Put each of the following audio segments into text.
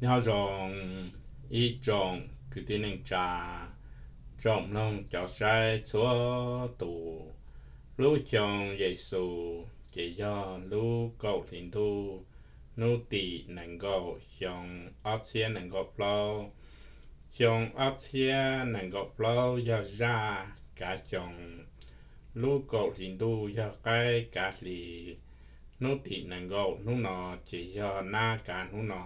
Nyob zoo ib tsoom kwv tij neej tsa, tsoom mloog cov saib txhua tus. Lub xyoo Yexus ces yog lub kaum hli ntuj hnub tim nees nkaum xyoo ob txhiab nees nkaum plaub. Xyoo ob txhiab nees nkaum plaub yog zaj kav xyoo, lub kaum hli ntuj yog qaib kav hli. Hnub tim nees nkaum hnub no ces yog nab kav hnub no.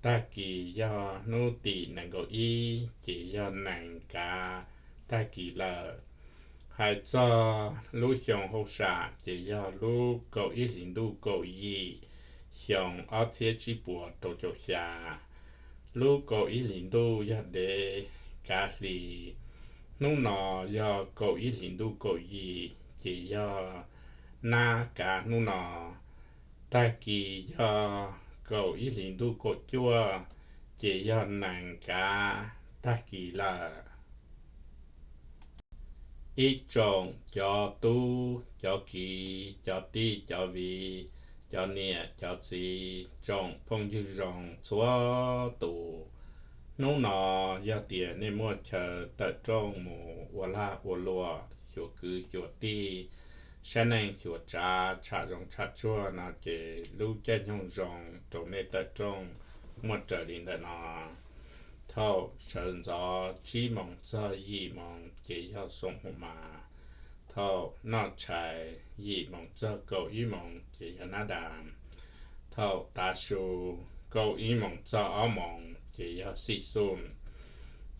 Tag kis yog hnub tim nees nkaum ib ces yog nees kav tag kis lawm. Hais txog lub xyoo hauj sam ces yog lub kaum ib hlis ntuj kaum yim, xyoo ob txhiab tsib puas rau caum xya. Lub kaum ib hlis ntuj yog dev kav hli. Hnub no yog kaum ib hlis ntuj kaum yim ces yog nab kav hnub no. Tag kis yog kaum ib hlis ntuj kaum cuaj ces yog nees kav tag kis lawm. Ib tsoom cov tub cov kiv, cov tij cov viv, cov niam cov txiv, tsoom phooj ywg zoo txhua tus, hnub no yog tias nej muaj chaw tawm rooj mus ua lag ua luam, xyuas kwv xyuas tij, saib neej xyuas tsav, tsham zoov tsham tsuag no ces lub caij nyoog zoo rau nej tawm rooj muaj raws li ntawm no. Thaum sawv ntxov tsib moos txog yim moos ces yog xoom huam mas. Thaum noj tshais yim moos txog kaum ib moos ces yog nab das. Thaum tav su kaum ib moos txog ob moos ces yog xij xum.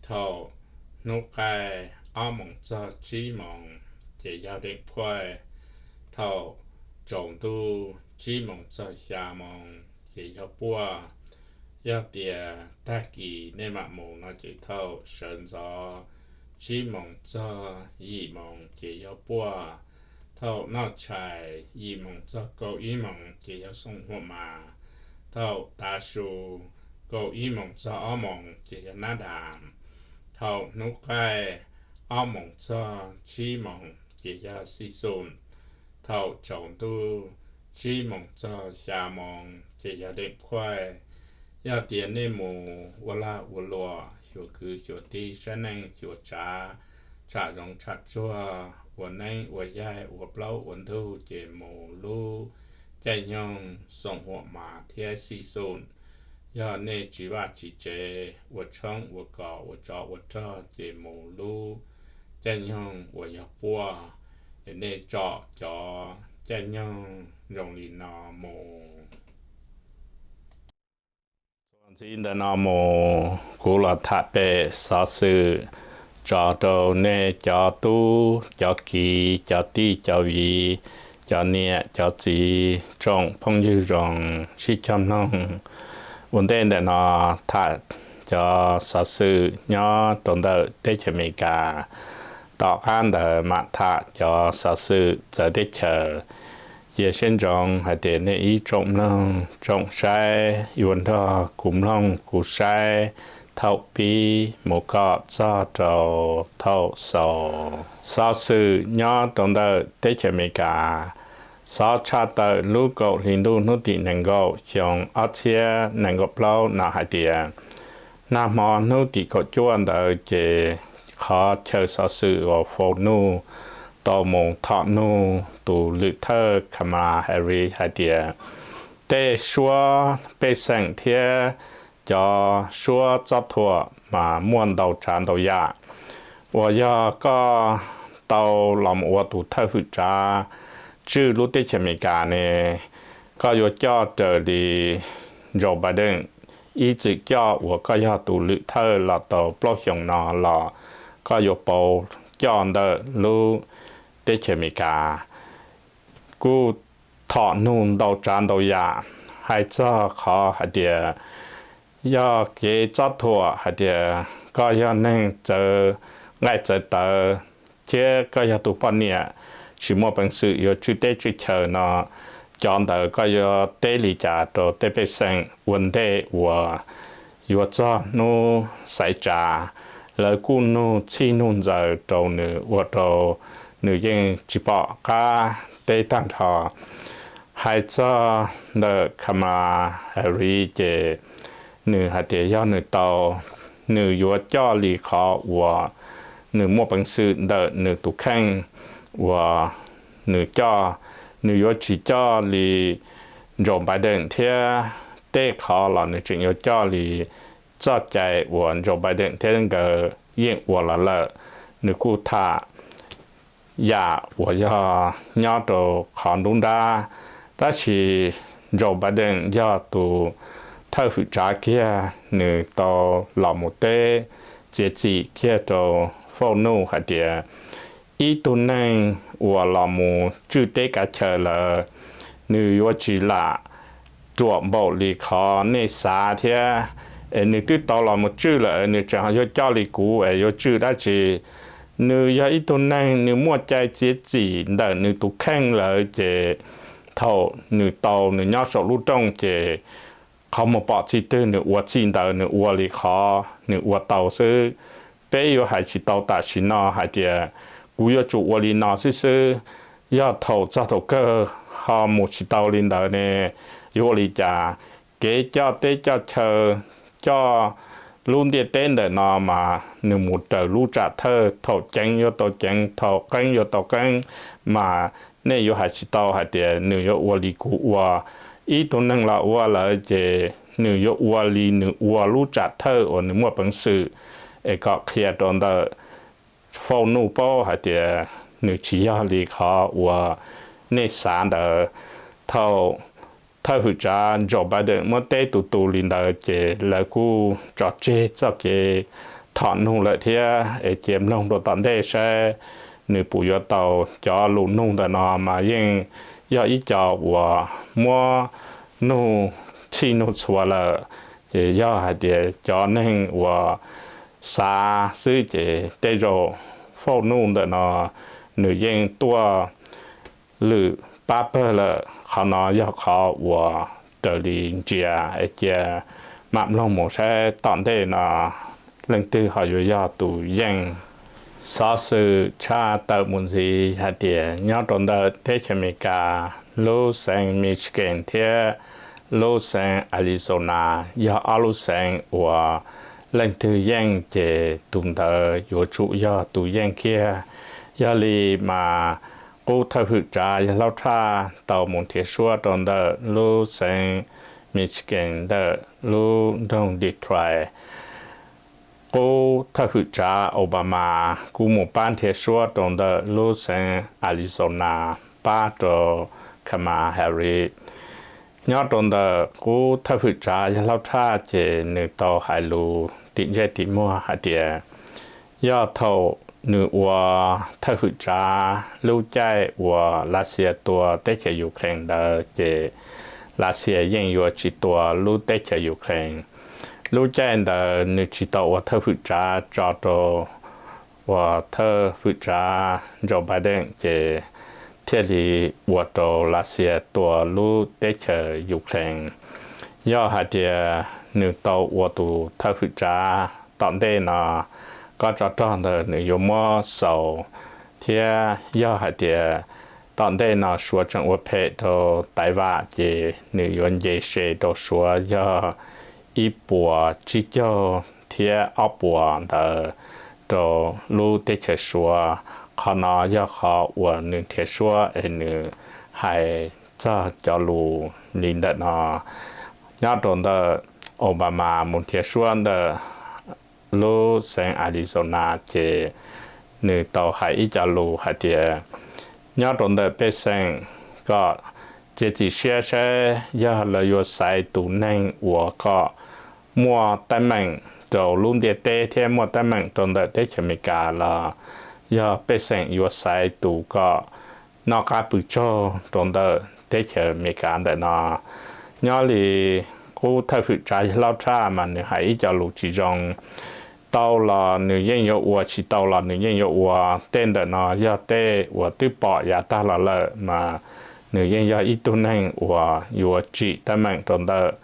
Thaum hnub qaij ob moos txog tsib moos ces yog deem phuaj. Thaum tsaus ntuj tsib moos txog xya moos ces yog puaj. Yog tias tag kis nej mam mus no ces thaum sawv ntxov tsib moos txog yim moos ces yog puaj. Thaum noj tshais yim moos txog kaum ib moos ces yog xoom huam mas. Thaum tav su kaum ib moos txog ob moos ces yog nab das. Thaum hnub qaij ob moos txog tsib moos ces yog xij xum. Thaum tsaus ntuj tsib moos txog xya moos ces yog deem phuaj. Yog tias nej mus ua lag ua luam, xyuas kwv xyuas tij, saib neej xyuas tsav, tsham zoov tsham tsuag, ua neeb ua yaig, ua plaub ua ntug ces mus lub caij nyoog xoom huam mas thiab xij xum. Yog nej tsis vaj tsis tsev, ua tshoob ua kos, ua tsov ua rog ces mus lub caij nyoog uas yog puaj. Nej tsom cov caij nyoog zoo li no mus. Txuas ntxiv ntawm no mus kuv los tham pem xov xwm tso rau nej cov tub cov kiv, cov tij cov viv, cov niam cov txiv, tsoom phooj ywg zoo sib cog mloog. Ua ntej ntawm no tham cov xov xwm nyob rau ntawm teb chaws Amelikas. Tom qab ntawd mam tham cov xov xwm txawv teb chaws. Cia siab ntsoov hais tias nej ib tsoom mloog tsoom saib yuav nrog kuv mloog kuv saib thaum pib mus kom txog rau thaum xaus. Xov xwm nyob rau ntawm teb chaws Amelikas. Xov tshaj tawm lub kaum hli ntuj hnub tim nees nkaum xyoo ob txhiab nees nkaum plaub no hais tias, nag hmo hnub tim kaum cuaj ntawd ces qhov chaw xov xwm uas Fox News tau mus thom nug tus lwm thawj Kamala Harris hais tias tej suab pej xeem thiab cov suab txob thuam mas muaj ntau tsav ntau yam uas yog koj tau los mus ua tus thawj hwm tsav tswj lub teb chaws Amelikas ne, koj yuav coj raws li Joe Biden ib txwm coj uas koj yog tus lwm thawj los tau plaub xyoos no los koj yuav pauv coj ntawm lub teb chaws Amelikas. Kuj thom nug ntau tsav ntau yam hais txog qhov hais tias yog kev txob thuam hais tias koj yog neeg txawv nqaij txawv tawv thiab koj yog tus poj niam tsis muaj peev xwm yuav tswj teb tswj chaw no, cov ntawd koj yuav teb li cas rau tej pej xeem ua ntej uas yuav txog hnub xaiv tsav. Lawv kuj nug txhij nug ntxaws rau nws ua rau nws yeej tsis pom qab teb tag nrho. Hais txog ntawm Kamala Harris ces nws hais tias yog nws tau, nws yuav coj li qhov uas nws muaj peev xwm ntawm nws tus kheej uas nws coj, nws yuav tsis coj li Joe Biden thiab tej qhov los nws tseem yuav coj li txoj cai uas Joe Biden thiab nkawd yeej ua los lawm. Nws kuj tham yam uas yog nyob rau qhov nruab nrab, tab sis Joe Biden yog tus thawj hwm tsav kiag, nws tau los mus teb txiav txim kiag rau Fauj Nuj hais tias ib tug neeg uas los mus tswj teb kav chaw lawm, nws yuav tsis lam ruam npaum li qhov nej xav thiab. Es nws twb tau los mus tswj lawm, nws tseem yuav coj li kuv es yuav tswj dab tsi? Nws yog ib tug neeg, nws muaj cai txiav txim ntawm nws tus kheej lawm ces thaum nws tau nws nyob saum lub rooj ces qhov muag pom txij twg nws ua txij ntawd, nws ua li qhov nws ua tau xwb. Peb yuav hais tsis tau tam sim no hais tias kuv yuav tsum ua li no xwb xwb. Yog thaum txog thaum kawg ho mus tsis tau li ntawd ne, yuav ua li cas? Kev coj teb coj chaw, coj lub ntiaj teb ntawm no mas nws mus raws lub tsam thawj, thaum ceev yuav tau ceev, thaum qeeb yuav tau qeeb, mas nej yuav hais tsis tau hais tias nws yuav ua li kuv ua. Ib tug neeg los ua lawm ces nws yuav ua li nws ua lub tsam thawj uas nws muaj peev xwm, es kom qhia rau ntawm Fauj Nuj paub hais tias nws tsis yog li qhov uas nej xav ntawd. Thaum thawj hwm tsav Joe Biden muab teb tus tus li ntawd ces lawv kuj tso tseg txoj kev thom nug lawm thiab. Es cia mloog rau tom ntej saib nws puas yuav tau. Cov lus nug ntawm no mas yeej yog ib co uas muab nug txhij nug txhua lawm, ces yog hais tias cov neeg uas xav xwb ces tej zaum Fauj Nuj ntawm no nws yeej tuaj lwm pab pawg lawm. Qhov no yog qhov uas raws li ntsia, es cia mam mloog mus saib tom ntej no leej twg ho yuav yog tus yeej. Xov xwm tshaj tawm mus ntxiv hais tias nyob rau ntawm teb chaws Amelikas, lub xeev Michigan thiab lub xeev Arizona yog ob lub xeev uas leej twg yeej ces tus ntawd yuav tsum yog tus yeej kiag. Yog li mas qub thawj hwm tsav yawg Hlob Tshaj tau mus nrhiav suab rau ntawm lub xeev Michigan ntawm lub nroog Detroit. Qub thawj hwm tsav Obama kuj mus pab nrhiav suab rau ntawm lub xeev Arizona pab rau Kamala Harris. Nyob rau ntawm qub thawj hwm tsav yawg Hlob Tshaj ces nws tau hais lus tim ntsej tim muag hais tias yog thaum nws ua thawj hwm tsav lub caij uas Lav Xias tua teb chaws Ukraine ntawd ces Lav Xias yeej yuav tsis tua lub teb chaws Ukraine. Lub caij ntawd nws tsis tau ua thawj hwm tsav tso rau uas thawj hwm tsav Joe Biden ces thiaj li ua rau Lav Xias tua lub teb chaws Ukraine. Yog hais tias nws tau ua tus thawj hwm tsav tom ntej no, kob tsov rog ntawd nws yuav muab xaus, thiab yog hais tias tom ntej no Suav tseem ua phem rau Taiv Vam ces nws yuav nce se rau Suav yog ib puas tsib caug thiab ob puas ntawd rau lub teb chaws Suav. Qhov no yog qhov uas nws nrhiav suab es nws hais txog cov lus li ntawm no. Nyob rau ntawm Obama mus nrhiav suab ntawm lub xeev Arizona ces nws tau hais ib co lus hais tias nyob rau ntawm pej xeem kom txiav txim siab saib yog lawv yuav xaiv tus neeg uas kom muaj teeb meem rau lub ntiaj teb thiab muaj teeb meem rau ntawm teb chaws Amelikas los yog pej xeem yuav xaiv tus kom noj qab pw tsaug rau ntawm teb chaws Amelikas ntawm no. Nyob li qub thawj hwm tsav yawg Hlob Tshaj mas nws hais ib co lus tsis zoo. Tau los nws yeej yuav ua, tsis tau los nws yeej yuav ua. Tej ntawm no yog tej uas twb pom yav tag los lawm mas nws yeej yog ib tug neeg uas yuav tsim teeb meem rau ntawm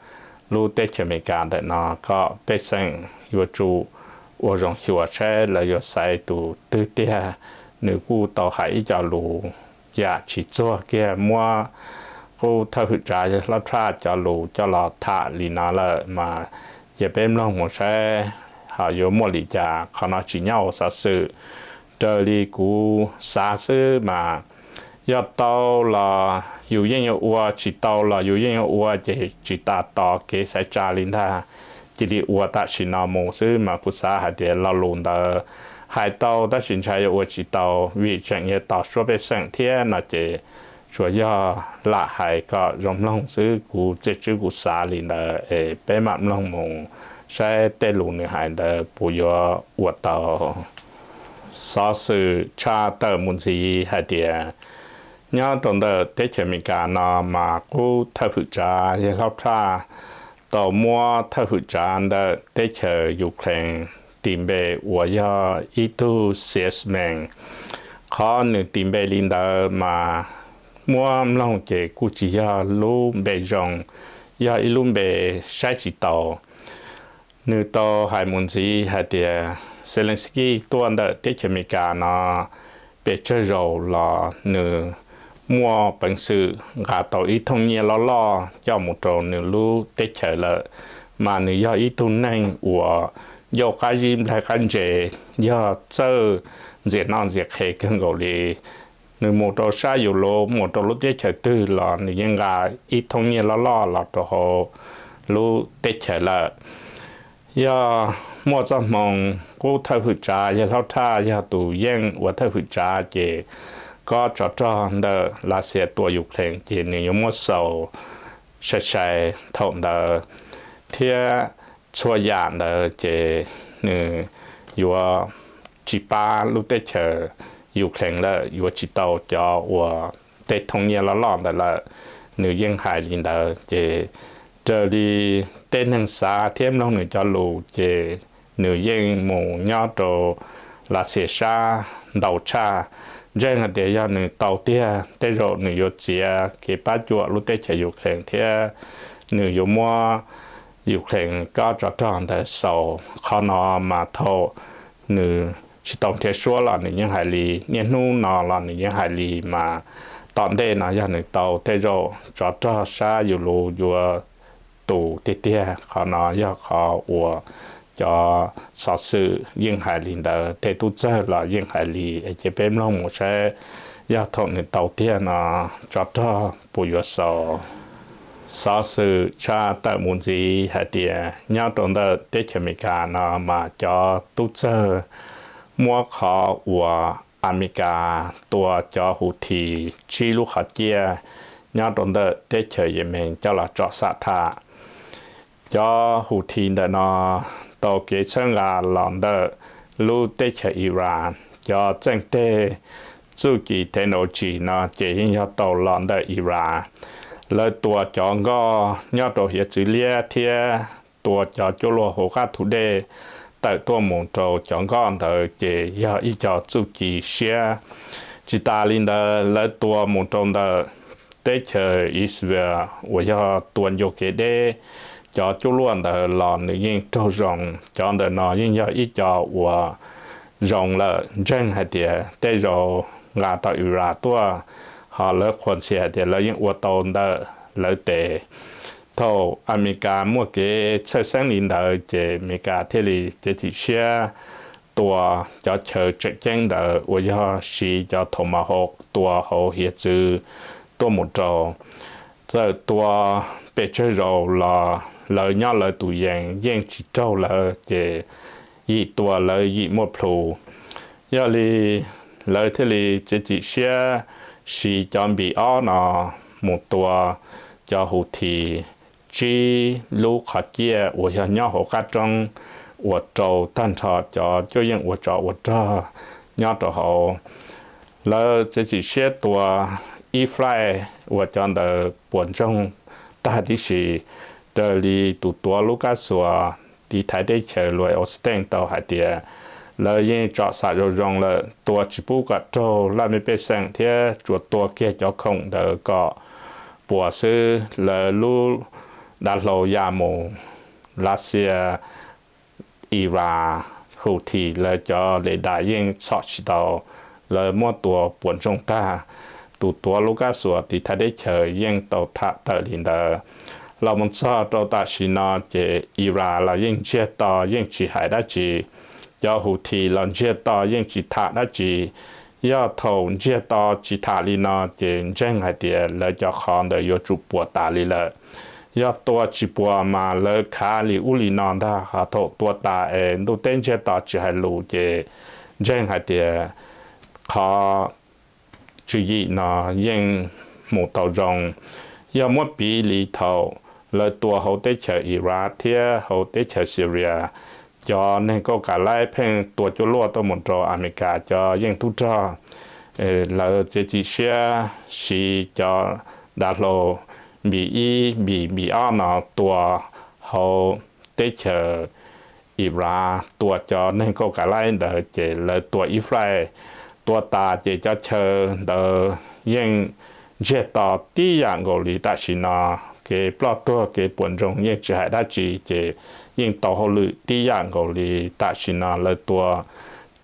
lub teb chaws Amelikas ntawm no, kom pej xeem yuav tsum ua zoo xyuas saib lawv yuav xaiv tus twg tiag. Nws kuj tau hais ib co lus yam tsis txuag kiag, muab qub thawj hwm tsav yawg Hlob Tshaj cov lus coj los tham li no lawm mas Ces peb mloog mus saib ho yuav muaj li cas, qhov no tsis nyob hauv xov xwm. Raws li kuv xav xwb mas yog tau los yus yeej yuav ua, tsis tau los yus yeej yuav ua, ces tsis tas tos kev xaiv tsa li ntag. Cia li ua tam sim no mus xwb mas kuv xav hais tias lo lus ntawd hais tau tab sis ntshai yuav ua tsis tau vim tseem yog tos suab pej xeem thiab no ces tsuas yog lam hais kom zoo mloog xwb. Kuv txiaj ntsig kuv xav li ntawd es peb mam mloog mus saib tej lus nws hais ntawd puas yuav ua tau. Xov xwm tshaj tawm mus ntxiv hais tias nyob rau ntawm teb chaws Amelikas no mas qub thawj hwm tsav yawg Hlob Trump tau muab thawj hwm tsav ntawm teb chaws Ukraine tis npe uas yog ib tug salesman. Qhov nws tis npe li ntawd mas muab mloog ces kuj tsis yog lub npe zoo, yog ib lub npe saib tsis taus. Nws tau hais mus ntxiv hais tias Zelensky tuaj ntawm teb chaws Amelikas no pes tsawg zaus los nws muaj peev xwm nqa tau ib thooj nyiaj loj loj coj mus rau nws lub teb chaws lawm, mas nws yog ib tug neeg uas ncauj qab zib nplaig qab ntse, yog txawj ntxias noj ntxias qhev kawg nkaus li. Nws mus rau sab yus lub, mus rau lub teb chaws twg los nws yeej nqa ib thooj nyiaj loj loj los rau hauv lub teb chaws lawm. Yog muaj txoj hmoo qub thawj hwm tsav yawg Hlob Trump yog tus yeej ua thawj hwm tsav ces kob tsov rog ntawm Lav Xias tua Ukraine ces nws yuav muab xaus sai sai thaum ntawd, thiab txhua yam ntawd ces nws yuav tsis pab lub teb chaws Ukraine lawm, yuav tsis tau cov uas tej thooj nyiaj loj loj ntawd lawm. Nws yeej hais li ntawd ces raws li tej neeg xav thiab mloog nws cov lus ces nws yeej mus nyob rau Lav Xias sab ntau tshaj. Ntseeg hais tias yog nws tau tiag tej zaum nws yuav txiav kev pab cuam lub teb chaws Ukraine thiab nws yuav muab Ukraine kob tsov rog ntawd xaus. Qhov no mas thaum nws tsis tau nrhiav suab los nws yeej hais li, niaj hnub no los nws yeej hais li, mas tom ntej no yog nws tau tej zaum tsov rog sab yus lub yuav tu tiag tiag. Qhov no yog qhov uas cov xov xwm yeej hais li ntawd, tej tub txawg los yeej hais li, ces peb mloog mus saib yog thaum nws tau tiag no tsov rog puas yuav xaus. Xov xwm tshaj tawm mus ntxiv hais tias nyob rau ntawm teb chaws Amelikas no mas cov tub txawg muab qhov uas Amelikas tua cov Houthi tsib lub qhov ciaj nyob rau ntawm teb chaws Yemen coj los tsom xam tham. Cov Houthi ntawm no tau kev txhawb nqa los ntawm lub teb chaws Iran. Cov txeej teg txuj ci technology no ces yeej yog tau los ntawm Iran. Lawv tua cov nkoj nyob rau hiav txwv liab thiab tua cov cuaj luaj hauv qab thu dej tawm tuaj mus rau cov nkoj ntawd ces yog ib co txuj ci siab. Tsis tas li ntawd lawv tua mus rau ntawm teb chaws Israel uas yog tua ncua kev deb, cov cuaj luaj ntawd los nws yeej raug zoo. Cov ntawm no yeej yog ib co uas zoo lawm, ntseeg hais tias tej zaum nqa tau Iran tuaj, ho lawv qhuas ntxhias hais tias lawv yeej ua tau ntawm lawv tes. Thaum Amelikas muaj kev txhawj xeeb li ntawd ces Amelikas thiaj li txiav txim siab tua cov chaw tseem ceeb ntawd uas yog siv cov Tomahawk tua hauv hiav txwv tuaj mus rau. Txawm tua pes tsawg zaus los lawv nyob lawv tus yees yeej tsis raug lawv ces yim tua lawv yim muaj plhus. Yog li lawv thiaj li txiav txim siab siv cov npis ob no mus tua cov Houthi tsib lub qhov ciaj uas yog nyob hauv qab roob uas rau tag nrho cov cuab yeej ua tsov ua rog nyob rau hauv. Lawv txiav txim siab tua ib flight uas cov ntawd puas ntsoog tag tib si. Raws li tus tuav lub kab xuas tiv thaiv teb chaws Lloyd Austin tau hais tias lawv yeej tsom xam zoo zoo lawm, tua tsis pub kom raug laj mej pej xeem thiab tsuas tua kiag cov khoom ntawd kom puas xwb. Lawv lub dav hlau ya mus, Lav Xias, Iran, Houthi lawv cov le das yeej txhom tsis tau, lawv muab tua puas ntsoog tag. Tus tuav lub kab xuas tiv thaiv teb chaws yeej tau tham tawm li ntawd. los mus txog rau tam sim no ces Iran los yeej ntsiag to yeej tsis hais dab tsi, cov Houthi los ntsiag to yeej tsis tham dab tsi. Yog thaum ntsiag to tsis tham li no ces ntseeg hais tias lawv cov qhov ntawd yuav tsum puas tas li lawm. Yog tua tsis puas mas lawv khav li ub li no ntag, ho thaum tua tas es ntuj teb ntsiag to tsis hais lus ces ntseeg hais tias qhov tswv yim no yeej mus tau zoo. Yog muab piv li thaum lawv tua hauv teb chaws Iraq thiab hauv teb chaws Syria, cov neeg kauj kav laib pheej tua cuaj luaj tuaj mus rau Amelikas cov yeej tub rog, lawv txiav txim siab siv cov dav hlau npis ib npis npis ob no tua hauv teb chaws Iraq, tua cov neeg kauj kav laib ntawd ces lawv tua ib faij, tua tas ces cov chaw ntawd yeej ntsiag to tib yam nkaus li tam sim no. Kev ploj tuag kev puas ntsoog yeej tsis hais dab tsi ces yeej tau hauj lwm tib yam nkaus li tam sim no lawv tua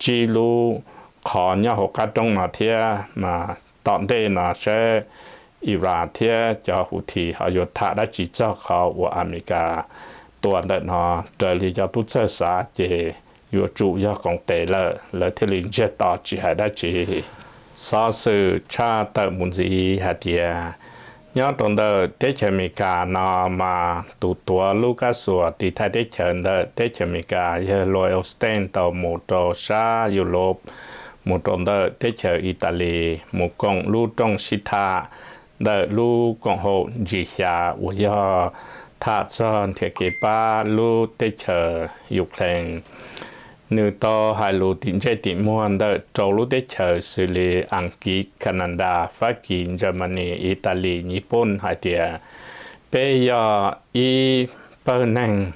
tsib lub qhov nyob hauv qab roob no thiab mas tom ntej no saib Iraq thiab cov Houthi ho yuav tham dab tsi txog qhov uas Amelikas tua ntawm no. Raws li cov tub txawg xav ces yuav tsum yog koom tes lawm, lawv thiaj li ntsiag to tsis hais dab tsi. Xov xwm tshaj tawm mus ntxiv hais tias nyob rau ntawm teb chaws Amelikas no mas tus tuav lub kab xuas tiv thaiv teb chaws ntawm teb chaws Amelikas yawg Lloyd Austin tau mus rau sab Europe, mus rau ntawm teb chaws Italis mus koom lub rooj sib tham ntawm lub koom haum ntsis xya uas yog tham txog nrhiav kev pab lub teb chaws Ukraine. Nws tau hais lus tim ntsej tim muag ntawm rau lub teb chaws xws li Askiv, Canada, Fab Kis, Germany, Italis, Nyij Pooj hais tias peb yog ib pawg neeg,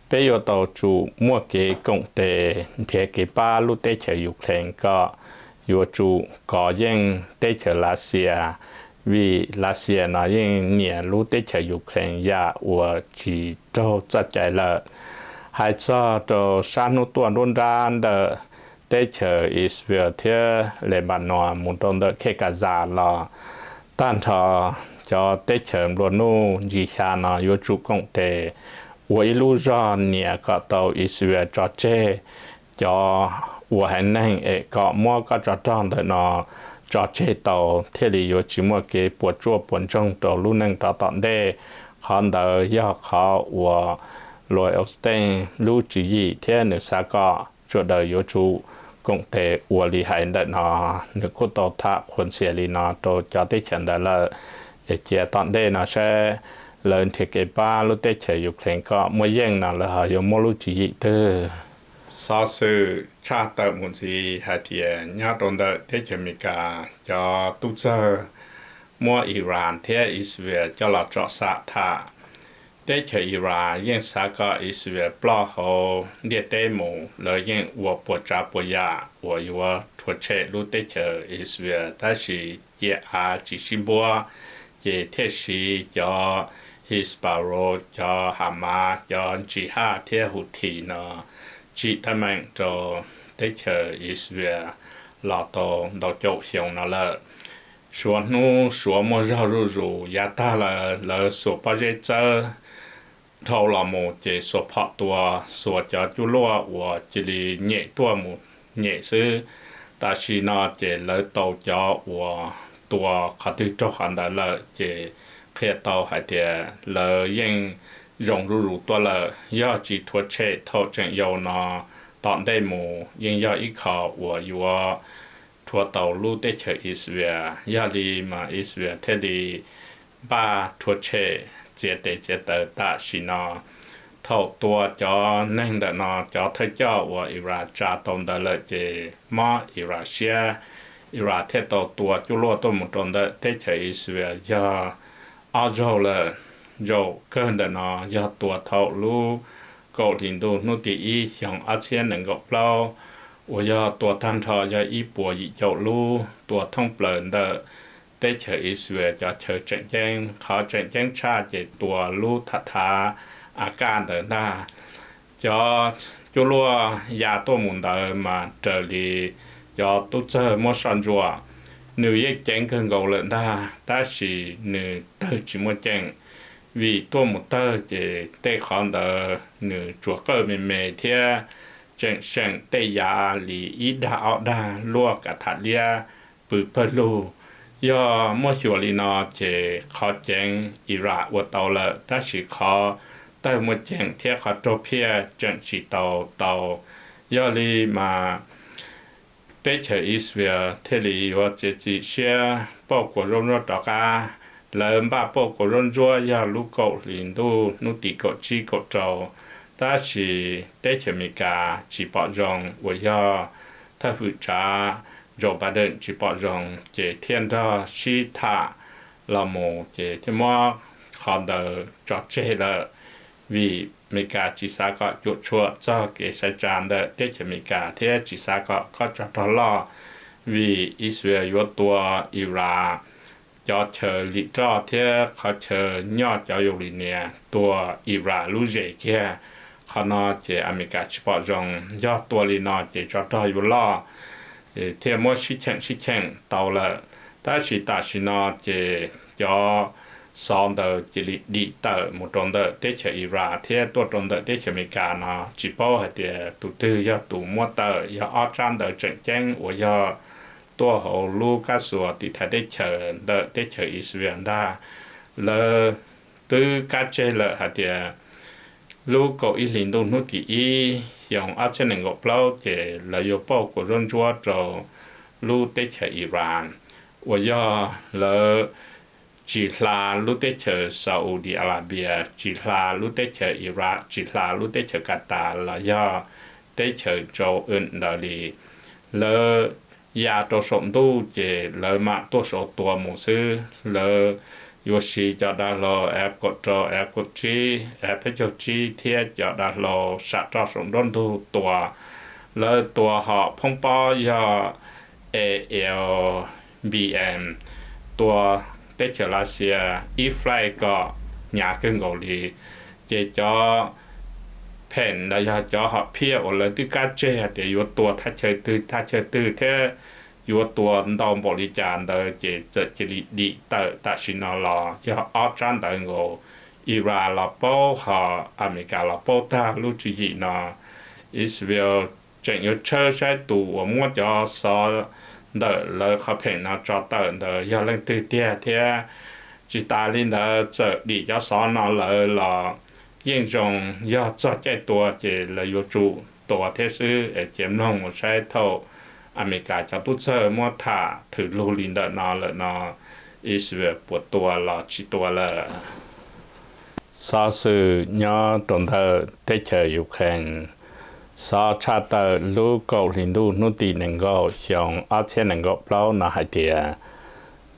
peb yuav tau tsum muaj kev koom tes nrhiav kev pab lub teb chaws Ukraine kom yuav tsum kov yeej teb chaws Lav Xias, vim Lav Xias no yeej nyiam lub teb chaws Ukraine yam uas tsis raug txoj cai lawm. Hais txog rau sab hnub tuaj nruab nrab ntawm teb chaws Israel thiab Lebanon mus rau ntawm khej Gaza los tag nrho cov teb chaws nplua nuj ntsis xya no yuav tsum koom tes ua ib lub zog nias kom tau Israel tso tseg cov uas haiv neeg es kom muab koj tsov rog ntawm no tso tseg tau thiaj li yuav tsis muaj kev puas tsuaj puas ntsoog rau lub neej rov tom ntej. Qhov ntawd yog qhov uas Lloyd Austin lub tswv yim thiab nws xav kom sawv daws yuav tsum koom tes ua li hais ntawm no. Nws kuj tau tham qhuas ntxias li no rau cov teb chaws ntawd lawm, es cia tom ntej no saib lawv nrhiav kev pab lub teb chaws Ukraine kom muaj yeej no lawv ho yuav muab lub tswv yim twg. Xov xwm tshaj tawm mus ntxiv hais tias nyob rau ntawm teb chaws Amelikas cov tub txawg muab Iran thiab Israel coj los tsom xam tham. Teb chaws Iran yeej xav kom Israel ploj hauv ntiaj teb mus, lawv yeej ua puas tsav puas yam uas yuav rhuav tshem lub teb chaws Israel, tab sis cia av tsis sib npuab, ces thiaj siv cov Hezbollah, cov Hamas, cov Jihad thiab Houthi no tsim teeb meem rau teb chaws Israel los tau ntau caum xyoo no lawm. Suav hnub suav muaj zog zuj zus, yav tag lawm lawv xuas pob zeb txawb dhau los mus ces xuas phom tua, xuas cov cuaj luaj uas cia li nyem tuaj mus nyem xwb. Tam sim no ces lawv tau cov uas tua qhov twg raug qhov ntawd lawm, ces qhia tau hais tias lawv yeej zoo zuj zus tuaj lawm. Yog tsis rhuav tshem thaum tseem yau no, tom ntej mus yeej yog ib qho uas yuav rhuav tau lub teb chaws Israel. Yog li mas Israel thiaj li npaj rhuav tshem txiav tes txiav taw tam sim no. Thaum tua cov neeg ntawm no, cov thawj coj uas Iran tsa tau ntawd lawm ces mob Iran siab, Iran thiaj tau tua cuaj luaj tuaj mus rau ntawm teb chaws Israel yog ob zaug lawm. Zaum kawg ntawm no yog tua thaum lub kaum hli ntuj hnub tim ib xyoo ob txhiab nees nkaum plaub, uas yog tua tag nrho yog ib puas yim caum lub, tua thoob plaws ntawm teb chaws Israel cov chaw tseem ceeb. Qhov tseem ceeb tshaj ces tua lub thav thav Akaj ntawd ntag. Cov cuaj luaj ya tuaj mus ntawd mas raws li cov tub txawg muab soj ntsuam, nws yeej ceev kawg nkaus lawm ntag, tab sis nws tawg tsis muaj ceem. vim tuaj mus tawg ces tej qhov ntawd nws tsuas qawj me me thiab tseem seem tej yav li ib dag ob dag luaj kav tham liab pw pawg lug. Yog muaj xyuas li no ces qhov ceev Iran ua tau lawm, tab sis qhov tawg muaj ceem thiab qhov raug phiaj tseem tsis tau tau. Yog li mas teb chaws Israel thiaj li yuav txiav txim siab pauj kua zaub ntsuab rov qab. Lawv npaj pauj kua zaub ntsuab yog lub kaum hli ntuj hnub tim kaum tsib kaum rau, tab sis teb chaws Amelikas tsis pom zoo uas yog thawj hwm tsav Joe Biden tsis pom zoo ces thiaj nrog sib tham los mus ces thiaj muab qhov ntawd tso tseg lawm. Vim Amelikas tsis xav kom cuam tshuam txog kev xaiv tsa ntawm teb chaws Amelikas thiab tsis xav kom kob tsov rog loj, vim Israel yuav tua Iran cov chaw lim roj thiab qhov chaw nyob cov yus li nias tua Iran lub zes kiag. Qhov no ces Amelikas tsis pom zoo, yog tua li no ces tsov rog yuav loj, thiaj muab sib cheem sib cheem tau lawm. Tab sis tam sim no ces cov xov ntawd cia li dim tawm mus rau ntawm teb chaws Iran thiab tuaj rau ntawm teb chaws Amelikas no, tsis paub hais tias tus twg yog tus muab tawm. Yog ob tsab ntawv tseem ceeb uas yog tuaj hauv lub kab xuas tiv thaiv teb chaws ntawm teb chaws Israel ntag. Lawv twb kab tseg lawm hais tias lub kaum ib hlis ntuj hnub tim ib xyoo ob txhiab nees nkaum plaub ces lawv yuav pauj kua zaub ntsuab rau lub teb chaws Iran, uas yog lawv tsis hla lub teb chaws Saudi Arabia, tsis hla lub teb chaws Iraq, tsis hla lub teb chaws Qatar los yog teb chaws Jordan ntawd li. Lawv ya rau saum ntuj ces lawv mam tuaj saud tua mus xwb. Lawv yuav siv cov dav hlau F kaum rau, F kaum tsib, F peb caug tsib thiab cov dav hlau sam roj saum nruab ntug tua. Lawv tua hom phoob pob yog A L B M, tua teb chaws Lav Xias ib flight kom hnyav kawg nkaus li. Ces cov pheem los yog cov hom phiaj uas lawv twb kab tseg hais tias yuav tua thaj chaw twg thaj chaw twg thiab yuav tua ntau npaum li cas ntawd ces txawm cia li dim tawm tam sim no los yog ob tsab ntawv nkaus. Iran los paub ho Amelikas los paub tag lub tswv yim no. Israel tseem yuav tshawb saib tus uas muab cov xov ntawm lawv qhov pheem no tso tawm ntawd yog leej twg tiag thiab. Tsis tas li ntawd txawm dim cov xov no lawm los yeej zoo, yog txog caij tua ces lawv yuav tsum tua thiab xwb. Cia mloog mus saib thaum Amelikas cov tub txawj muab tham thwm lug li ntawm no lawm no, Israel puas tua los tsis tua lawm. Xov xwm nyob rau ntawm teb chaws Ukraine. Xov tshaj tawm lub kaum hli ntuj hnub tim nees nkaum xyoo ob txhiab nees nkaum plaub no hais tias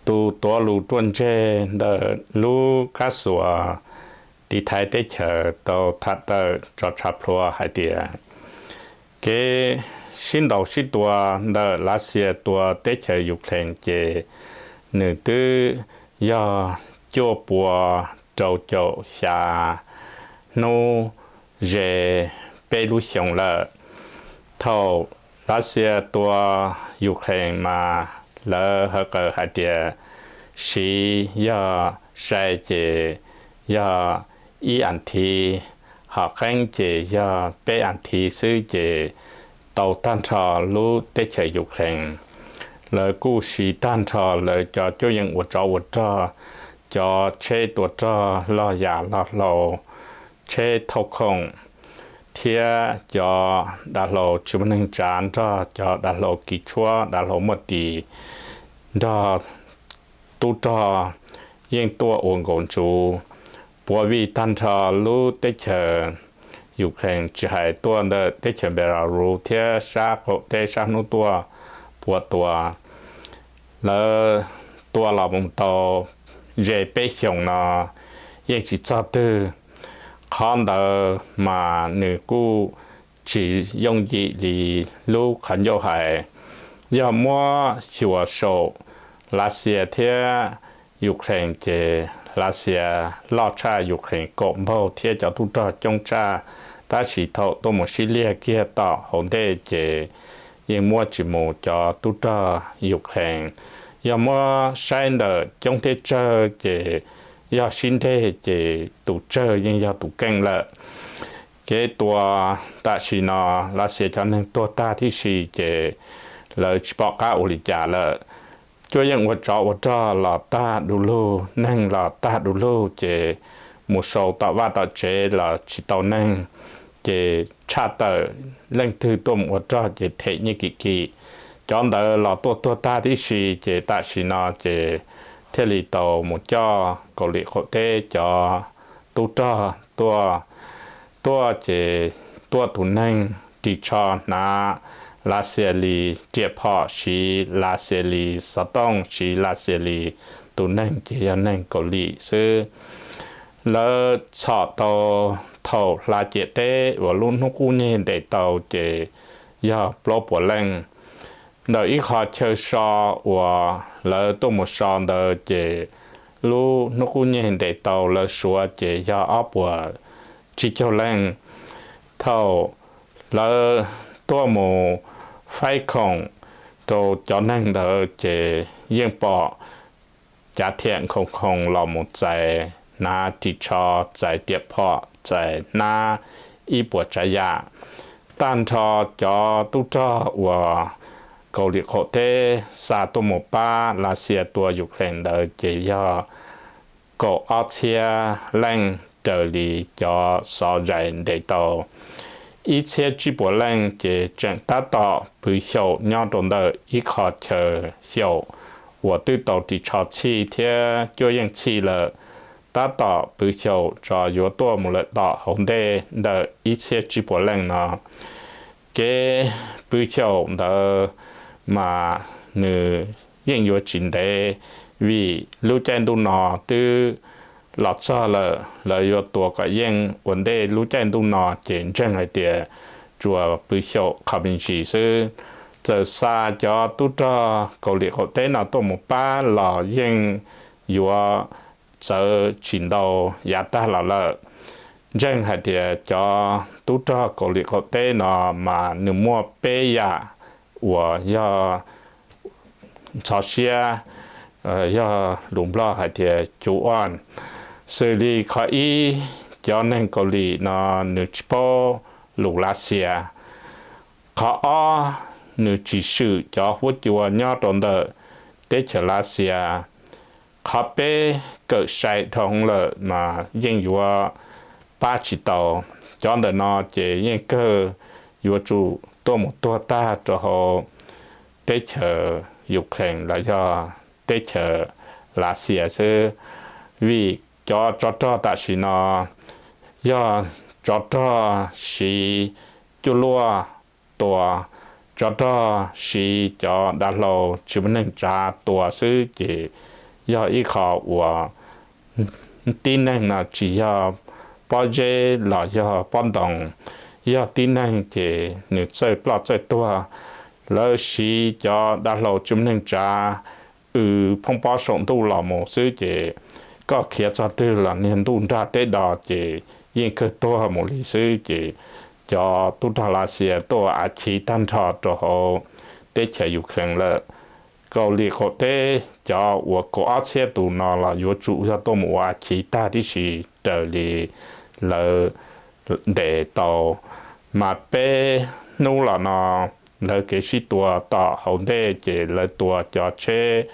tus tuav lus ruaj ntseg ntawm lub kab xuas tiv thaiv teb chaws tau tham tawm tso tshav plhuav hais tias kev sib ntaus sib tua ntawm Lav Xias tua teb chaws Ukraine ces nws twb yog cuaj pua rau caum xya hnub ze peb lub xyoo lawm. Thaum Lav Xias tua Ukraine mas lawv hawv qawm hais tias siv yog sai ces yog ib as thiv, hom qeeb ces yog peb as thiv xwb ces tau tag nrho lub teb chaws Ukraine. Lawv kuj siv tag nrho lawv cov cuab yeej ua tsov ua rog, cov tsheb tua rog log yam log hlau, tsheb thauj khoom, thiab cov dav hlau tsis muaj neeg tsav nrog cov dav hlau kiv tshuab, dav hlau muaj tis, nrog tub rog yeej tuaj ua nkaus ntsuv puav vij tag nrho lub teb chaws Ukraine, tsis hais tuaj ntawm teb chaws Belarus thiab sab qaum teb sab hnub tuaj puav tua. Lawv tua los mus tau ze peb xyoos no yeej tsis txog twg. Qhov ntawd mas nws kuj tsis yooj yim li lub qhov ncauj hais. Yog muab xyuas saum Lav Xias thiab Ukraine ces Lav Xias loj tshaj Ukraine kaum npaug thiab cov tub rog coob tshaj, tab sis thaum tuaj mus sib liag kiag tom hauv ntej ces yeej muab tsis mus cov tub rog Ukraine. Yog muab saib ntawm coob thiab tsawg ces yog sib nteg ces tus tsawg yeej yog tus keej lawm. Kev tua tam sim no Lav Xias cov neeg tuag tag tib si ces lawv tsis pom qab ua li cas lawm. Cuab yeej ua tsov ua rog los tag du lug, neeg los tag du lug ces mus sau tom vaj tom tsev los tsis tau neeg, ces tshaj tawm leej twg tuaj mus ua rog ces them nyiaj kim kim. Cov ntawd los tuaj tuag tag tib si ces tam sim no ces thiaj li tau mus coj Kaus Lim qaum teb cov tub rog tuaj, tuaj ces tuaj tus neeg ris tsho hnav Lav Xias li riam phom, siv Lav Xias li xov tooj, siv Lav Xias li, tus neeg ces yog neeg Kaus Lim xwb. Lawv txhom tau thaum hla ciam teb uas lub hnub qub nyeg ntes tau ces yog plaub puas leej. Ntawm ib qho chaw so uas lawv tuaj mus so ntawd ces lub hnub qub nyeg ntes tau lawv suav ces yog ob puas tsib caug leej. Thaum lawv tuaj mus faib khoom rau cov neeg ntawd ces yeej pom cav thiam nkhoos nkhoos los mus txais, hnav ris tsho, txais riam phom, txais hnab ib puas tsav yam. Tag nrho cov tub rog uas Kaus Lim qaum teb xa tuaj mus pab Lav Xias tua Ukraine ntawd ces yog kaum ob txhiab leej raws li cov xov zais ntes tau. Ib txhiab tsib puas leej ces tseem tab tom pw xyaum nyob rau ntawm ib qho chaw xyaum uas twb tau ris tsho txhij thiab cuab yeej txhij lawm, tab tom pw xyaum tso yuav tuaj mus lawm tom hauv ntej ntawm ib txhiab tsib puas leej no. Kev pw xyaum ntawd mas nws yeej yuav tsis ntev, vim lub caij ntuj no twb los txog lawm, lawv yuav tua kom yeej ua ntej lub caij ntuj no ces ntseeg hais tias tsuas pw xyaum qhov me ntsis xwb. Txawm xa cov tub rog Kaus Lim qaum teb no tuaj mus pab los yeej yuav txawv tsis ntau yav tag los lawm. Ntseeg hais tias cov tub rog Kaus Lim qaum teb no mas nws muaj peb yam uas yog ntxhov siab, yog lus Nplog hais tias cub o, xws li qhov ib, cov neeg Kaus Lim no nws tsis paub lus Lav Xias. Qhov ob, nws tsis swm cov huab cua nyob rau ntawm teb chaws Lav Xias. Qhov peb, kawm sai dhau lawm mas yeej yuav pab tsis tau. Cov ntawm no ces yeej kawg yuav tsum tuaj mus tuag tag rau hauv teb chaws Ukraine los yog teb chaws Lav Xias xwb, vim cov tsov rog tam sim no yog tsov rog siv cuaj luaj tua, tsov rog siv cov dav hlau tsis muaj neeg tsav tua xwb ces yog ib qho uas tib neeg no tsis yog pob zeb los yog pob ntoos, yog tib neeg ces nws txawj ploj txawj tuag. Lawv siv cov dav hlau tsis muaj neeg tsav, w phoob pob saum ntuj los mus xwb ces koj khiav txog twg los niag ntuj nrag teb do ces yeej kawg tuag mus li xwb ces cov tub rog Lav Xias tuaj ua av chiv tag nrho rau hauv teb chaws Ukraine lawm. Kaus Lim qaum teb cov uas kaum ob txhiab tus no los yuav tsum yog tuaj mus ua av chiv tag tib si raws li lawv ntes tau. Mas peb hnub los no lawv kev sib tua tom hauv ntej ces lawv tua cov tsheb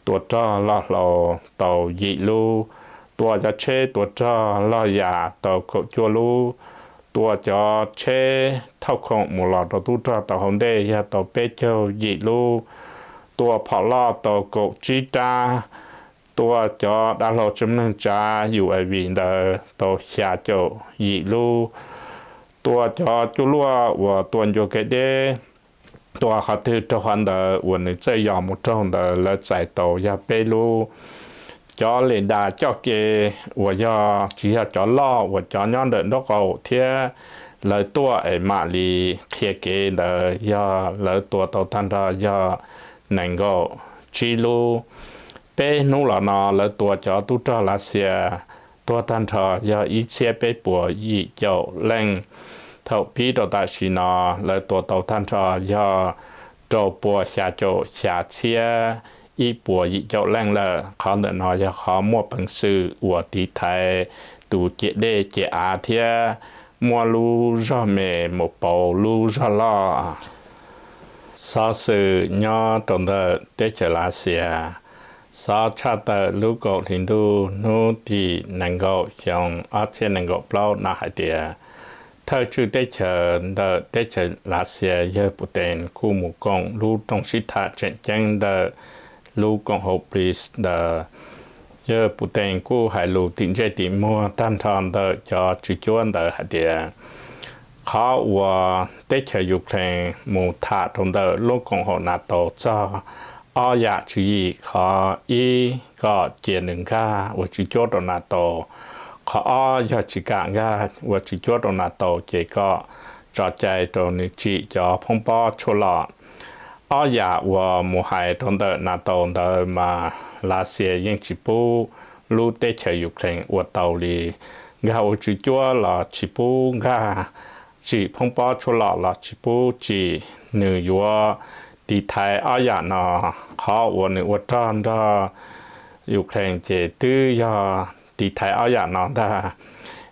tua rog loj hlau tau yim lub, tua cov tsheb tua rog loj yam tau kaum cuaj lub, tua cov tsheb thauj khoom mus los rau tub rog tau hauv ntej yog tau peb caug yim lub, tua phom loj tau kaum tsib rab, tua cov dav hlau tsis muaj neeg tsav U A V ntawd tau xya caum yim lub, tua cov cuaj luaj uas tua ncua kev deb, tua qhov twg raug qhov ntawd uas nws txawj yos mus raug ntawd lawv txais tau yog peb lub. Cov li das coj kev uas yog tsis yog cov loj uas cov nyob ntawm nraub qaum thiab lawv tuaj es mam li qhia kev ntawd yog lawv tua tau tag nrho yog nees nkaum tsib lub. Peb hnub los no lawv tua cov tub rog Lav Xias tuag tag nrho yog ib txhiab peb puas yim caum leej. Thaum pib rau tam sim no lawv tua tau tag nrho yog rau puas xya caum xya txhiab ib puas yim caum leej lawm. Qhov ntawm no yog qhov muaj peev xwm uas tiv thaiv tus ciam dej ciam av thiab muab lub zog me mus pauv lub zog loj. Xov xwm nyob rau ntawm teb chaws Lav Xias. Xov tshaj tawm lub kaum hli ntuj hnub tim nees nkaum xyoo ob txhiab nees nkaum plaub no hais tias thawj tswj teb chaws ntawm teb chaws Lav Xias yawg Putin kuj mus koom lub rooj sib tham tseem ceeb ntawm lub koom haum Brics ntawd. Yawg Putin kuj hais lus tim ntsej tim muag tag nrho ntawm cov tswv cuab ntawd hais tias qhov uas teb chaws Ukraine mus tham rau ntawm lub koom haum NATO txog ob yam tswv yim, qhov ib kom cia nws nkag ua tswv cuab rau NATO, qhov ob yog tsis kam nkag ua tswv cuab rau NATO ces kom tso cai rau nws tsim cov phoob pob tshuaj lom. Ob yam uas mus hais rau ntawm NATO ntawd mas Lav Xias yeej tsis pub lub teb chaws Ukraine ua tau li. Nkag ua tswv cuab los tsis pub nkag, tsim phoob pob tshuaj lom los tsis pub tsim. Nws yuav tiv thaiv ob yam no. Qhov uas nws ua rog nrog Ukraine ces twb yog tiv thaiv ob yam no ntag.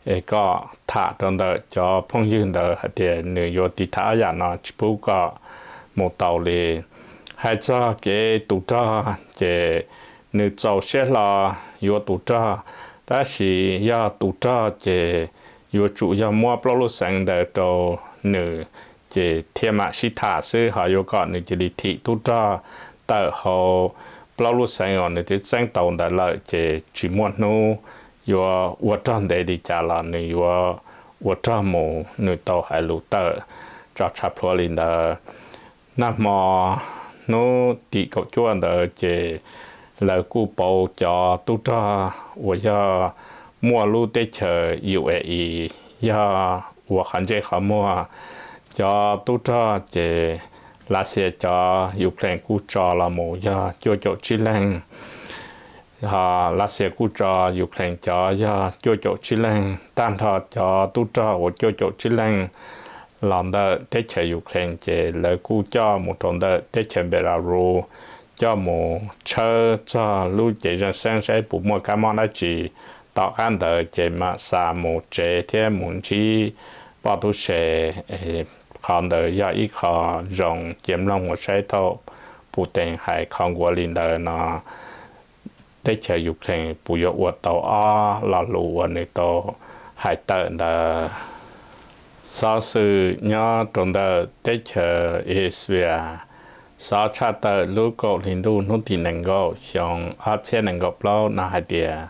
Es kom tham rau ntawm cov phooj ywg ntawd hais tias nws yuav tiv thaiv ob yam no tsis pub kom mus tau li. Hais txog kev tus rog ces nws txaus siab hlo yuav tus rog, tab sis yog tus rog ces yuav tsum yog muab plaub lub xeev ntawd rau nws, ces thiaj mam sib tham xwb. Ho yuav kom nws cia li thim tub rog tawm hauv plaub lub xeev uas nws twb txeeb tau ntawd lawm ces tsis muaj hnub yuav ua rog ntev li cas los nws yuav ua rog mus. Nws tau hais lus tawm tso tshaj plhuav li ntawd. Nag hmo hnub tim kaum cuaj ntawd ces lawv kuj pauv cov tub rog uas yog muaj lub teb chaws U A E yog ua qhov ntsej qhov muag. Cov tub rog ces Lav Xias cov Ukraine kuj tso los mus yog cuaj caum tsib leeg. Ho Lav Xias kuj tso Ukraine cov yog cuaj caum tsib leeg. Tag nrho cov tub rog uas cuaj caum tsib leeg los ntawm teb chaws Ukraine ces lawv kuj coj mus rau ntawm teb chaws Belarus, coj mus tshawb txog lub cev zeej xeeb saib puas muaj kab mob dab tsi. Tom qab ntawd ces mam xa mus tsev thiab mus ntsib poj tub se. Qhov ntawd yog ib qho zoo cia mloog mus saib thaum Putin hais qhov nkuav li ntawd no teb chaws Ukraine puas yuav ua tau ob lo lus uas nws tau hais tawm ntawd. Xov xwm nyob rau ntawm teb chaws Israel. Xov tshaj tawm lub kaum hli ntuj hnub tim nees nkaum xyoo ob txhiab nees nkaum plaub no hais tias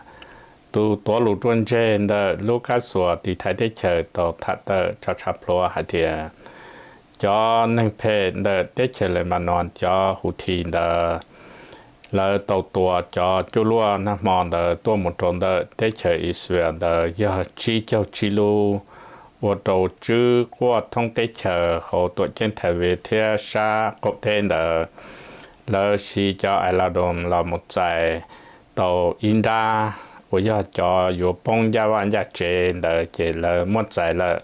tus tuav lus ruaj ntseg ntawm lub kab xuas tiv thaiv teb chaws tau tham tawm tso tshaj plhuav hais tias cov neeg phem ntawm teb chaws Lebanon cov Houthi ntawd, lawv tau tua cov cuaj luaj nag hmo ntawd tuaj mus rau ntawm teb chaws Israel ntawd yog tsib caug tsib lub, ua rau tswb quaj thoob teb chaws hauv tuam ceeb Tel Aviv thiab sab qaum teb ntawd. Lawv siv cov Iron Dome los mus txais tau ib nrab uas yog cov yuav poob ncaj vaj ncaj tsev ntawd ces lawv muab txais lawm.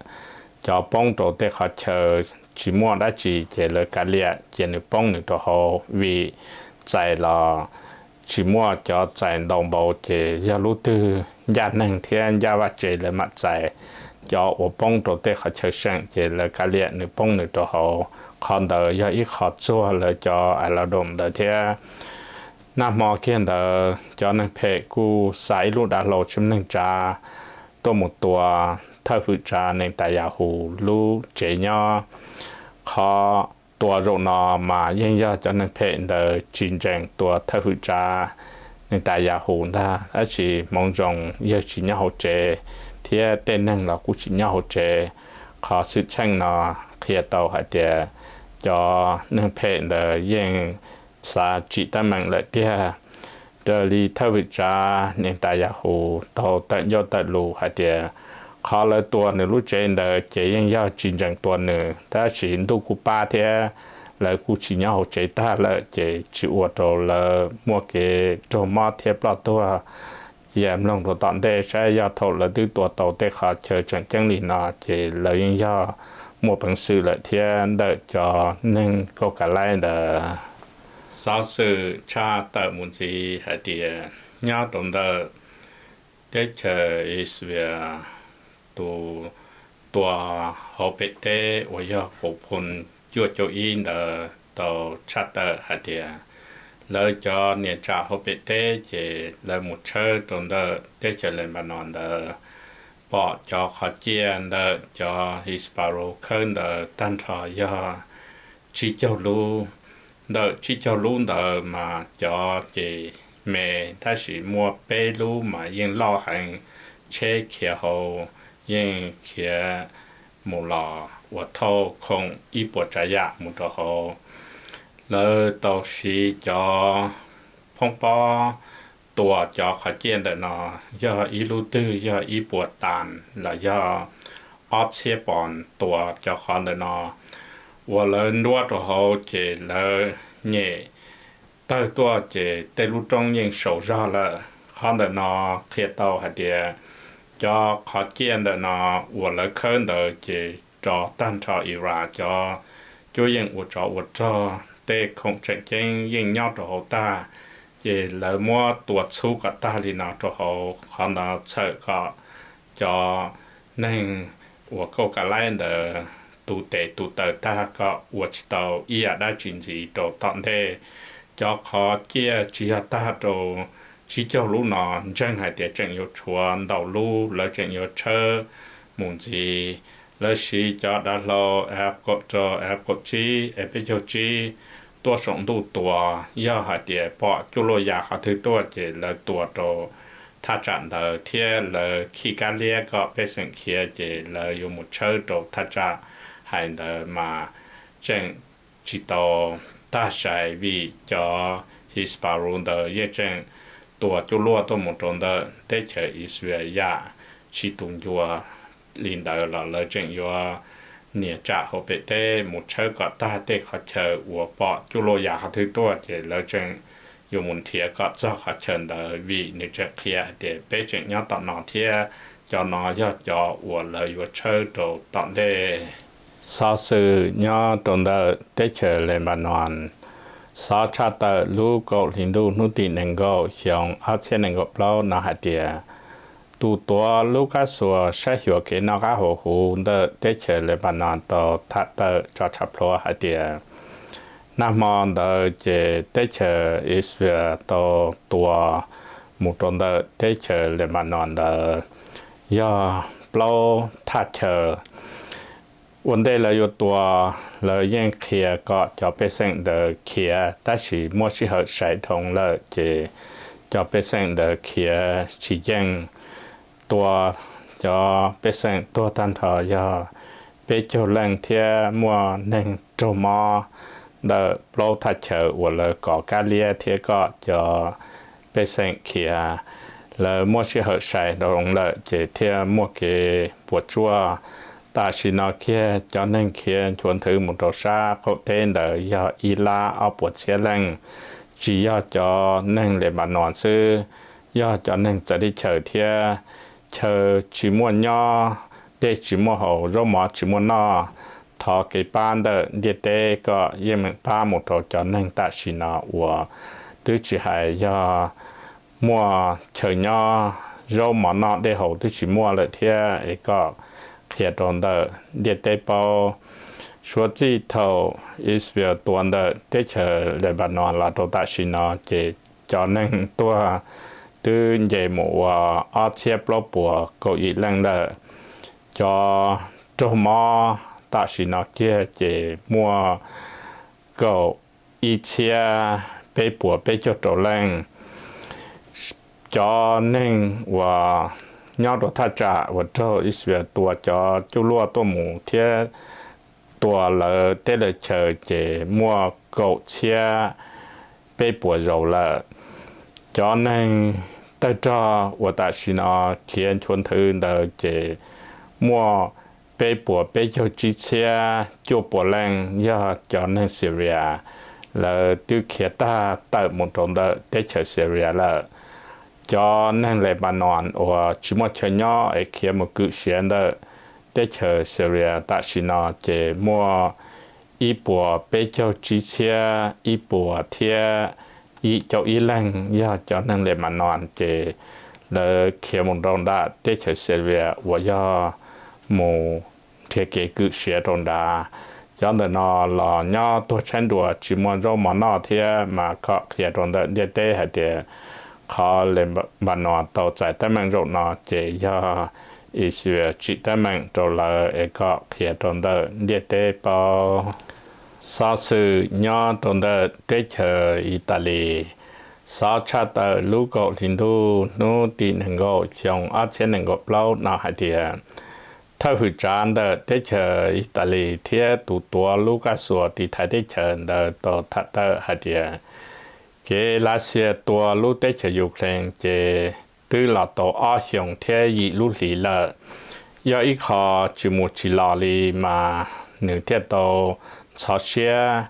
Cov poob rau tej qhov chaw tsis muaj dab tsi ces lawv kav liam cia nws poob nws rau hauv, vim txais los tsis muaj cov txais ntau npaum ces yog lub twg ncaj neeg thiab ncaj vaj tsev lawv mam txais. Cov uas poob rau tej qhov chaw seem ces lawv kav liam nws poob nws rau hauv. Qhov ntawd yog ib qho txuag lawv cov Iron Dome ntawd thiab. Nag hmo kiag ntawd cov neeg phem kuj xa ib lub dav hlau tsis muaj neeg tsav tuaj mus tua thawj hwm tsav Netanyahu lub tsev nyob. Qhov tua zaum no mas yeej yog cov neeg phem ntawd tsis ntsees tua thawj hwm tsav Netanyahu ntag, tab sis hmoov zoo yawg tsis nyob hauv tsev thiab tej neeg los kuj tsis nyob hauv tsev. Qhov xwm txheej no qhia tau hais tias cov neeg phem ntawd yeej xav tsim teeb meem lawm tiag. Raws li thawj hwm tsav Netanyahu tau tawm ncauj tawm lus hais tias qhov lawv tua nws lub tsev ntawd ces yeej yog tsis ntsees tua nws, tab sis ntuj kuj pab thiab lawv kuj tsis nyob hauv tsev tag lawm ces tsis ua rau lawv muaj kev raug mob thiab ploj tuag. Cia mloog rau tom ntej saib yog thaum lawv twb tua tau tej qhov chaw tseem ceeb li no ces lawv yeej yog muaj peev xwm lawm thiab ntawm cov neeg kaum ka laib ntawd. Xov xwm tshaj tawm mus ntxiv hais tias nyob rau ntawm teb chaws Israel, tus tua hauv pem teb uas yog Foom Phoo cuaj caug ib ntawd tau tshaj tawm hais tias lawv cov niam tsam hauv pem teb ces lawv mus tshawb rau ntawm teb chaws Lebanon ntawd, pom cov qhov ciaj ntawm cov Hezbollah khawb ntawd tag nrho yog tsib caug lub. Ntawm tsib caug lub ntawd mas cov ces me, tab sis muaj peb lub mas yeej loj heev, tsheb khiav hauv yeej khiav mus los uas thauj khoom ib puas tsav yam mus rau hauv. Lawv tau siv cov phoob pob tua cov qhov ciaj ntawm no, yog ib lub twg yog ib puas tas los yog ob txhiab pound tua cov qhov ntawm no uas lawv nruab rau hauv ces lawv nyem tawg tuaj ces tej lub roob yeej saum zog lawm. Qhov ntawm no qhia tau hais tias cov qhov ciaj ntawm no uas lawv khawb ntawd ces rov tag nrho Iran cov cuab yeej ua tsov ua rog, tej khoom tseem ceeb yeej nyob rau hauv tag, ces lawv muab tua txhub kom tag li no rau hauv. Qhov no txhawm kom cov neeg uas kauj ka laib ntawd tu tes tu taw tag kom ua tsis tau ib yam dab tsi ntxiv rau tom ntej. Cov qhov ciaj tsis yog tag rau tsib caug lub no, ntseeg hais tias tseem yuav tshuav ntau lub lawv tseem yuav tshawb mus ntxiv. Lawv siv cov dav hlau F kaum rau, F kaum tsib, F peb caug tsib tuaj saum ntuj tua, yog hais tias pom cuaj luaj yam qhov twg tuaj ces lawv tua rau thaj tsam ntawd thiab lawv khij kab liab kom pej xeem khiav ces lawv yuav mus tshawb rau thaj tsam hais ntawd mas tseem tsis tau tag sai vim cov Hezbollah ntawd yeej tseem tua cuaj luaj tuaj mus rau ntawm teb chaws Israel yam tsis tu ncua. Li ntawd los lawv tseem yuav nias tsam hauv pem teb mus tshawb kom tag tej qhov chaw uas pom cuaj luaj yam qhov twg tuaj ces lawv tseem yuav mus nrhiav kom txog qhov chaw ntawd vim nws tseem qhia hais tias peb tseem nyob tom no thiab cov no yog cov uas lawv yuav tshawb rau tom ntej. Xov xwm nyob rau ntawm teb chaws Lebanon, xov tshaj tawm lub kaum hli ntuj hnub tim nees nkaum xyoo ob txhiab nees nkaum plaub no hais tias tus tuav lub kab xuas saib xyuas kev noj qab haus huv ntawm teb chaws Lebanon tau tham tawm tso tshav plhuav hais tias nag hmo ntawd ces teb chaws Israel tau tua mus rau ntawm teb chaws Lebanon ntawd yog plaub thaj chaw. Ua ntej lawv yuav tua, lawv yeej qhia kom cov pej xeem ntawd khiav, tab sis muaj sij hawm sai dhau lawm ces cov pej xeem ntawd khiav tsis yeej. Tua cov pej xeem tuag tag nrho yog peb caug leej thiab muaj neeg raug mob ntawm plaub thaj chaw uas lawv kov kab liab thiab kom cov pej xeem khiav. Lawv muaj sij hawm sai dhau lawm ces thiaj muaj kev puas tsuaj. Tam sim no kiag cov neeg khiav nchuav nthwv mus rau sab qaum teb ntawd yog ib lab ob puas txhiab leej. Tsis yog cov neeg Lebanon xwb, yog cov neeg txawv teb chaws thiab. Chaw tsis muaj nyob, dej tsis muaj haus, zaub mov tsis muaj noj. Thov kev pab ntawm ntiaj teb kom yeej meem pab mus rau cov neeg tam sim no uas twb tsis hais yog muaj chaw nyob, zaub mov noj dej haus twb tsis muaj lawm thiab es kom qhia rau ntawm ntiaj teb paub. Suav txij thaum Israel tua ntawm teb chaws Lebanon los rau tam sim no ces cov neeg tuag twb nce mus ua ob txhiab plaub puas kaum yim leej lawm. Cov raug mob tam sim no kiag ces muaj kaum ib txhiab peb puas peb caug rau leej. Cov neeg uas nyob rau thaj tsam uas raug Israel tua cov cuaj luaj tuaj mus thiab tua lawv teb lawv chaw ces muaj kaum txhiab peb puas zaus lawm. Cov neeg tawg rog uas tam sim no khiav nchuav nthwv ntawd ces muaj peb puas peb caug tsib txhiab cuaj puas leej yog cov neeg Syria, lawv twb khiav tag tawm mus rau ntawm teb chaws Syria lawm. Cov neeg Lebanon uas tsis muaj chaw nyob es khiav mus kwm siav ntawm teb chaws Syria tam sim no ces muaj ib puas peb caug tsib txhiab ib puas thiab yim caum ib leeg yog cov neeg Lev Mas Nos, ces lawv khiav mus rau nram teb chaws Serbia uas yog mus nrhiav kev kwm siav rau nrad. Cov ntawm no los nyob tuag tshaib nruas tsis muaj zaub mov noj thiab, mas kom qhia rau ntawm ntiaj teb hais tias qhov Lev Mas Nos tau txais teeb meem zaum no ces yog Israel tsim teeb meem rau lawv es kom qhia rau ntawm ntiaj teb paub. Xov xwm nyob rau ntawm teb chaws Italis, xov tshaj tawm lub kaum hli ntuj hnub tim nees nkaum xyoo ob txhiab nees nkaum plaub no hais tias thawj hwm tsav ntawm teb chaws Italis thiab tus tuav lub kab xuas tiv thaiv teb chaws ntawd tau tham tawm hais tias kev Lav Xias tua lub teb chaws Ukraine ces twb los tau ob xyoos thiab yim lub hlis lawm. Yog ib qho tsis mus tsis los li mas nws thiaj tau ntxhov siab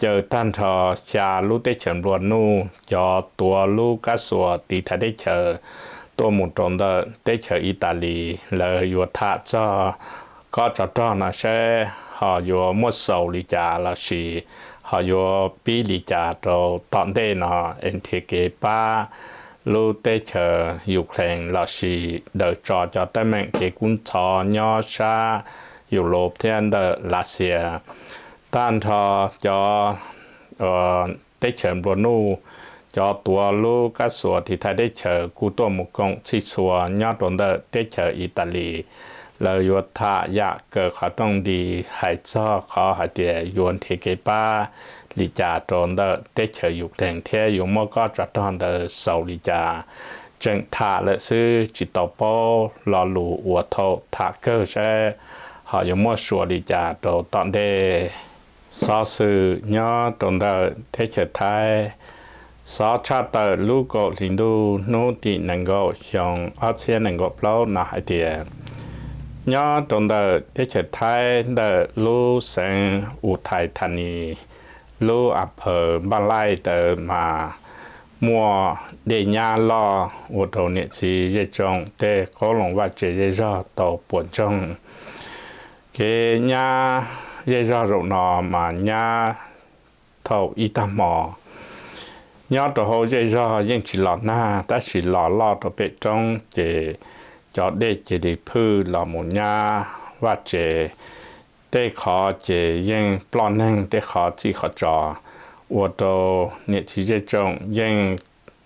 caw tag nrho xya lub teb chaws nplua nuj cov tuav lub kab xuas tiv thaiv teb chaws tuaj mus rau ntawm teb chaws Italis, lawv yuav tham txog kob tsov rog no saib ho yuav muaj xaus li cas lossis ho yuav pib li cas rau tom ntej no es nrhiav kev pab lub teb chaws Ukraine lossis daws tso cov teeb meem kev kub ntxhov nyob sab Europe thiab ntawm Lav Xias. Tag nrho cov teb chaws nplua nuj, cov tuav lub kab xuas tiv thaiv teb chaws kuj tuaj mus koom txhij txhua nyob rau ntawm teb chaws Italis. Lawv yuav tham yam kaw qhov rooj nti hais txog qhov hais tias yuav nrhiav kev pab li cas rau ntawm teb chaws Ukraine thiab yuav muab kob tsov rog ntawd xaus li cas. Tseem tham lawm xwb tsis tau paub lo lus uas thaum tham kawg saib ho yuav muaj suav li cas rau tom ntej. Xov xwm nyob rau ntawm teb chaws Thaib, xov tshaj tawm lub kaum hli ntuj hnub tim nees nkaum xyoo ob txhiab nees nkaum plaub no hais tias nyob rau ntawm teb chaws Thaib ntawm lub xeev Uthai Thanis, lub a phaws Npaj Laij ntawd mas muaj dej nyab loj ua rau niam txiv zej tsoom tej qoob loo vaj tse zej zog tau puas ntsoog. Kev nyab zej zog zaum no mas nyab thaum ib tag hmo. Nyob rau hauv zej zog yeej tsis los nag tab sis los loj rau pem roob ces cov dej cia li phwj los mus nyab vaj tse. Tej qhov ces yeej ploj neeg, tej qhov txij qhov tso, ua rau niam txiv zej tsoom yeej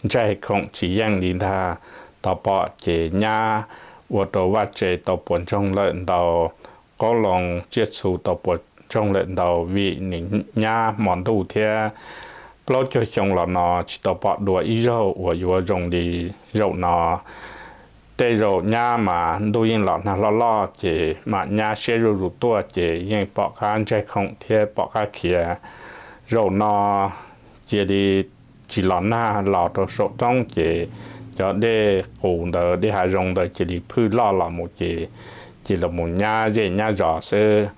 ntsaig khoom tsis yeej li ntag. Tau pom ces nyab ua rau vaj tse tau puas ntsoog lawm ntau, qoob loo tsiaj txhu tau puas ntsoog lawm ntau vim nws nyab hmo ntuj thiab. Plaub caug xyoo los no tsis tau pom dua ib zaug uas yuav zoo li zaum no. Tej zaum nyab mas ntuj yeej los nag loj loj ces mam nyab siab zuj zus tuaj ces yeej pom qab ntsaig khoom thiab pom qab khiav. Zaum no cia li tsis los nag los rau saum roob ces cov dej qus ntawd, dej hav zoov ntawd cia li phwj loj los mus ces cia li mus nyab zej nyab zos xwb.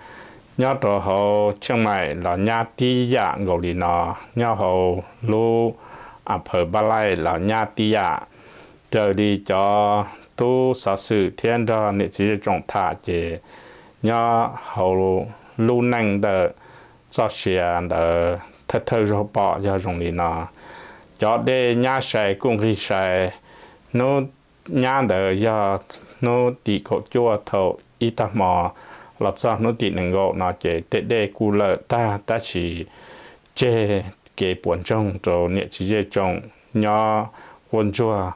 Nyob rau hauv Tsheej Maim los nyab tib yam nkaus li no, nyob hauv lub a phaws Npaj Laij los nyab tib yam. Raws li cov tub xov xwm thiab nrog niam txiv zej tsoom tham ces nyob hauv lub neej ntawm txoj sia ntawd thawj thawj zaug pom yog zoo li no. Cov dej nyab sai kuj nqig sai. Hnub nyab ntawd yog hnub tim kaum cuaj thaum ib tag hmo los txog hnub tim nees nkaum no ces tej dej kuj lawm tag tab sis tseg kev puas ntsoog rau niam txiv zej tsoom nyob quaj ntsuag.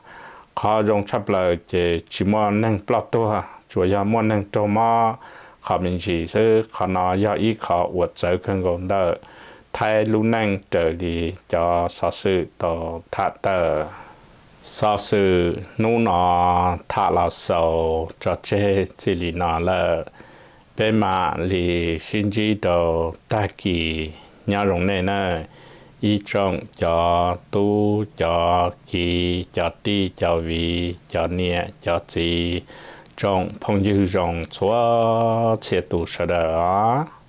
Qhov zoo tshaj plaws ces tsis muaj neeg ploj tuag, tsuas yog muaj neeg raug mob qhov me ntsis xwb. Qhov no yog ib qho uas txawv kawg nkaus ntawm Thaib lub neej raws li cov xov xwm tau tham tawm. Xov xwm hnub no tham los xaus tso tseg txij li no lawm. Peb mam li sib ntsib rau tag kis, nyob zoo nej nawb, ib tsoom cov tub cov kiv cov tij cov viv cov niam cov txiv, tsoom phooj ywg zoo txhua txhia tus sawv daws os.